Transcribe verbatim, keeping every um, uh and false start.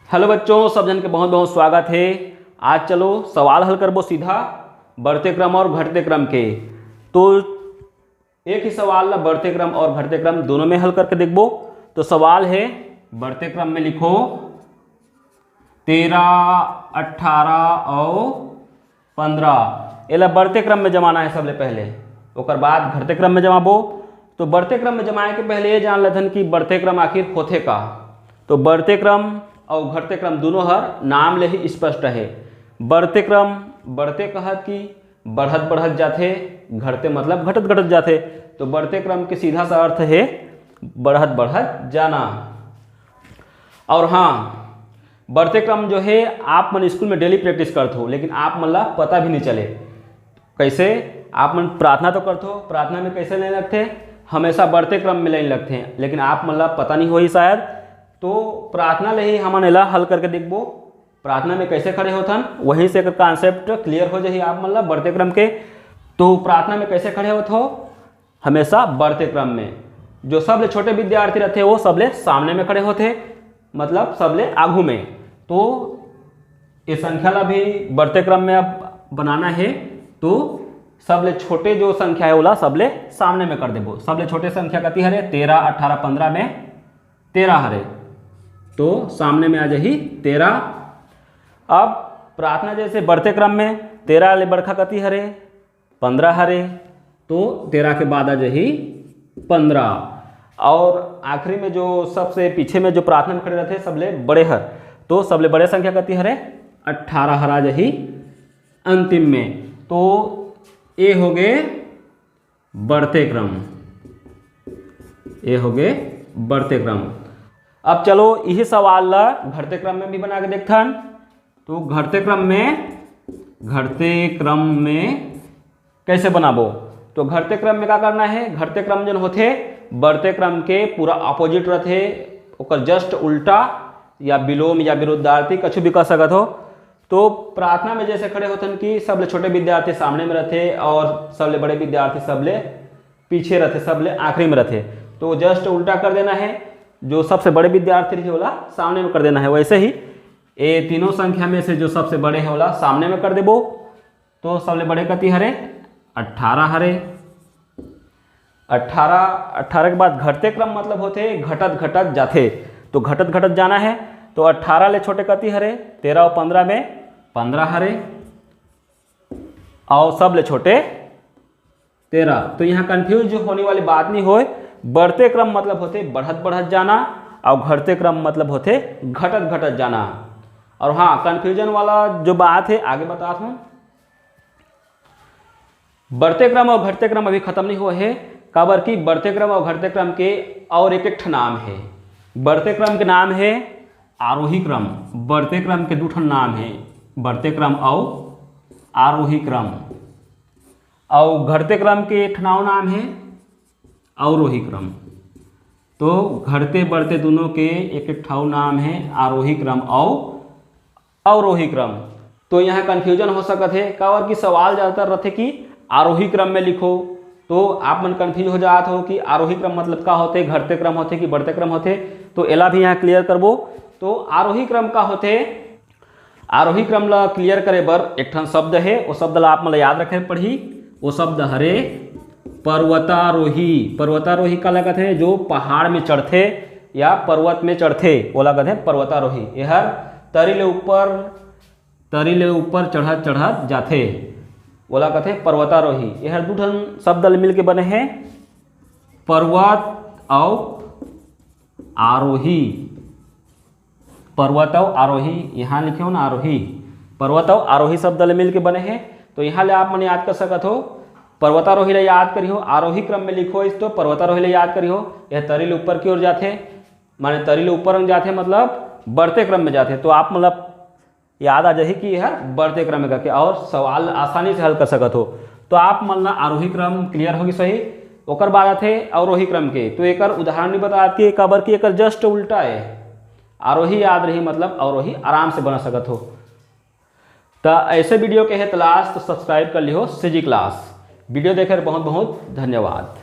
Hello बच्चों, सब झन के बहुत बहुत स्वागत हे। आज चलो सवाल हल करबो सीधा बढ़ते क्रम और घटते क्रम के। तो एक ही सवाल ला बढ़ते क्रम और घटते क्रम दोनों में हल करके देखबो। तो सवाल हे, बढ़ते क्रम में लिखो तेरह, अट्ठारह और पंद्रह। एला बढ़ते क्रम में जमाना हे सबले पहले, ओकर बाद घटते क्रम में जमाबो। तो बढ़ते क्रम में जमाए के पहले ये जान लेथन कि बढ़ते क्रम आखिर होथे का। तो बढ़ते क्रम और घटते क्रम दोनों हर नाम ले ही स्पष्ट हे। बढ़ते क्रम बढ़ते कहत कि बढ़त बढ़त जाथे, घटते मतलब घटत घटत जाथे। तो बढ़ते क्रम के सीधा सा अर्थ हे बढ़त बढ़त जाना। और हाँ, बढ़ते क्रम जो हे आप मन स्कूल में डेली प्रैक्टिस करत हो, लेकिन आप मन ला पता भी नहीं चले। कैसे? आप मन प्रार्थना तो करत हो, प्रार्थना में कैसे लाइन लगथे? हमेशा बढ़ते क्रम में लाइन लगथे, लेकिन आप मन ला पता नहीं होही शायद। तो प्रार्थना ले ही हमन एला हल करके देखबो, प्रार्थना में कैसे खड़े होथन, वहीं से एकर कॉन्सेप्ट क्लियर हो जाही आप मन ला बढ़ते क्रम के। तो प्रार्थना में कैसे खड़े होत हो? हमेशा बढ़ते क्रम में। जो सबले छोटे विद्यार्थी रहथे वो सबले सामने में खड़े होथे, मतलब सबले आगू में। तो ये संख्या ला भी बढ़ते क्रम में अब बनाना हे, तो सबले छोटे जो संख्या हे ओला सबले सामने में कर देबो। सबले छोटे संख्या कति हरे? तेरह, अट्ठारह, पंद्रह में तेरह हरे, तो सामने में आ जाही तेरह। अब प्रार्थना जैसे बढ़ते क्रम में तेरह ले बड़का कति हरे? पंद्रह हरे, तो तेरह के बाद आ जाही पंद्रह। और आखिरी में जो सबसे पीछे में जो प्रार्थना में खड़े रहथे सबले बड़े हर, तो सबले बड़े संख्या कति हरे? अट्ठारह हर आ जाही अंतिम में। तो ये हो गए बढ़ते क्रम, ये हो गए बढ़ते क्रम। अब चलो इही सवाल ला घटते क्रम में भी बना के देखथन। तो घटते क्रम में, घटते क्रम में कैसे बनाबो? तो घटते क्रम में का करना हे? घटते क्रम जन होथे बढ़ते क्रम के पूरा अपोजिट रथे, ओकर जस्ट उल्टा या विलोम या विरुद्धार्थी कछु भी कह सकत हो। तो प्रार्थना में जैसे खड़े होथन कि सबले छोटे विद्यार्थी सामने में रथे और सबले बड़े विद्यार्थी सबले पीछे रथे, सबले आखिरी में रथे, तो जस्ट उल्टा कर देना हे। जो सबसे बड़े विद्यार्थी रही ओला सामने में कर देना हे। वैसे ही ये तीनों संख्या में से जो सबसे बड़े हे ओला सामने में कर देबो। तो सबले बड़े कति हरे? अट्ठारह हरे। अट्ठारह, अट्ठारह के बाद घटते क्रम मतलब होथे घटत घटत जाथे, तो घटत घटत जाना हे। तो अट्ठारह ले छोटे कति हरे? तेरह और पंद्रह में पंद्रह हरे, और सबले छोटे तेरह। तो यहाँ कंफ्यूज होने वाली बात नहीं होय। बढ़ते क्रम मतलब होथे बढ़त बढ़त जाना, और घटते क्रम मतलब होथे घटत घटत जाना। और हाँ, कंफ्यूजन वाला जो बात हे आगे बतात हूँ। बढ़ते क्रम और घटते क्रम अभी खत्म नहीं होय हे, काबर कि बढ़ते क्रम और घटते क्रम के और एक एक ठन नाम हे। बढ़ते क्रम के नाम हे आरोही क्रम, बढ़ते क्रम के दू ठन नाम हे, बढ़ते क्रम और आरोही क्रम। और घटते क्रम के एक ठन नाम हे अवरोही क्रम। तो घटते बढ़ते दोनों के एक एक ठन नाम हे आरोही क्रम और अवरोही क्रम। तो यहाँ कंफ्यूजन हो सकत हे, काबर कि सवाल ज़्यादातर रथे कि आरोही क्रम में लिखो, तो आप मन कंफ्यूज हो जात हो कि आरोही क्रम मतलब का होथे, घटते क्रम होथे कि बढ़ते क्रम होथे। तो एला भी यहाँ क्लियर करबो। तो आरोही क्रम का होथे? आरोही क्रम ला क्लियर करे बर एक ठन शब्द हे, वो शब्द ला आप मन ला याद रखे पड़ही। वो शब्द हरे पर्वतारोही। पर्वतारोही काला कथे? जो पहाड़ में चढ़थे या पर्वत में चढ़थे, ओला कथे पर्वतारोही। एहर तरी ले ऊपर, तरी ले ऊपर चढ़त चढ़त जाथे, ओला कथे पर्वतारोही। एहर दू ठन शब्द ले मिलके बने हे, पर्वत अउ आरोही। पर्वत अउ आरोही, यहाँ लिखे हो ना आरोही, पर्वत अउ आरोही शब्द ले मिलके बने हे। तो यहाँ ले आप मन याद कर सकत हो, पर्वतारोही ले याद करिहो, आरोही क्रम में लिखो इस तो पर्वतारोही ले याद करिहो। यह तरी ले ऊपर की ओर जाथे, माने तरी ले ऊपर में जाथे, मतलब बढ़ते क्रम में जाथे। तो आप मतलब याद आ जाही कि यह बढ़ते क्रम में करके, और सवाल आसानी से हल कर सकत हो। तो आप मन ला आरोही क्रम क्लियर होगी सही। ओकर बाद आथे अवरोही क्रम के, तो एकर उदाहरण नहीं बतात कि काबर कि एकर जस्ट उल्टा है। आरोही याद रही, मतलब अवरोही आराम से बना सकत हो। तो ऐसे वीडियो के हे तलाश तो सब्सक्राइब कर लिहो सीजी क्लास। वीडियो देखे बहुत बहुत धन्यवाद।